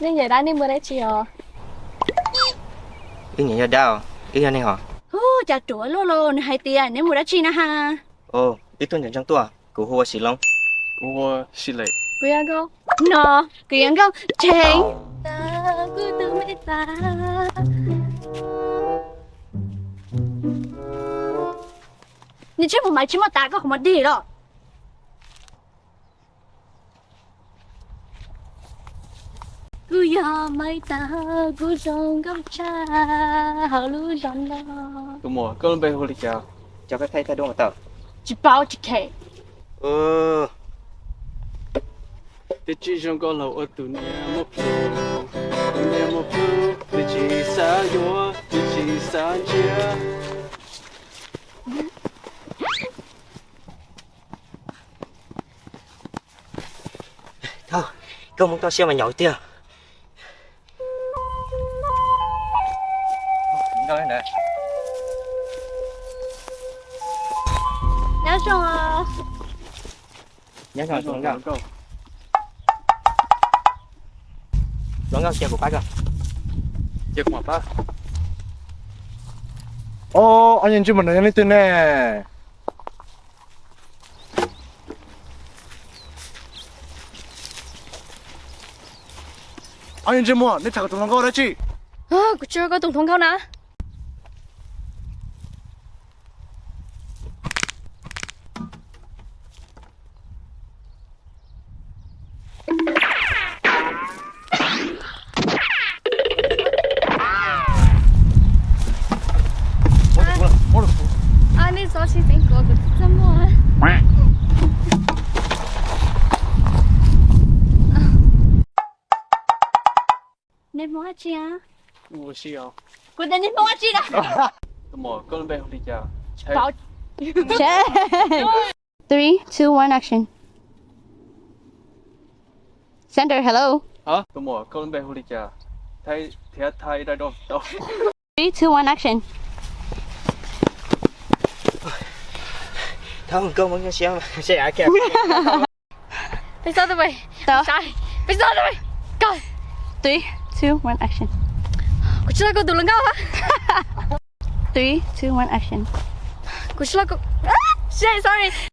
Nej nyiam dab, nej mus dab tsi os? Wb nyiam yog dab, wb yog neeg hos. Hu, cas ruam luaj los nws hais tias neb mus dab tsi na ha? Ov, wb tuaj nco ntsoov tuaj, kuv hu ua Sis Loob. Kuv hu ua Sis Lem. Kuv yog Nkauj. No, kuv yog Nkauj Tsheej. Kuv tus me tas. Nws tsis mus mas tsis muaj tas koj qhov muag dig los. Kuv yog Maiv Tag, kuv zoo nkauj tshaj hauv lub zos no. Tus muam, koj lub npe hu li cas? Cov koj thaij thaij duab mas tau. Tsis paub, tsis kheev. Twb tsis zoo nkauj los ua tus niam muaj plhu, tus niam muaj plhu, twb tsis xav yuav, twb tsis xav ntsia. Thov, koj mus toj siab mas nyaum tiag. Nyob zoo os. Nyob zoo hluas nkauj. Hluas nkauj, cia kuv pab koj. Cia kuv mam pab. Ob, ob niag ntsej muag no yog leej twg ne? Ob niag ntsej muag, nej tham kuv tus hluas nkauj dab tsi? Kuv tsis yog koj tus hluas nkauj na. Nej txhob tsis txeeb kuv, kuv txaj muag. Nej Hmoob dab tsi a? Kuv tias nej Hmoob dab tsi na? Three, two, one, action. Sander, hello. Three, two, one, action. Thov koj muab siab, siab. Peb txhob tuaj, peb txhob tuaj, koj. Three, two, one, action. Kuv tsis yog koj tus hluas nkauj. Three, two, one, action. Kuv tsis yog koj, sorry.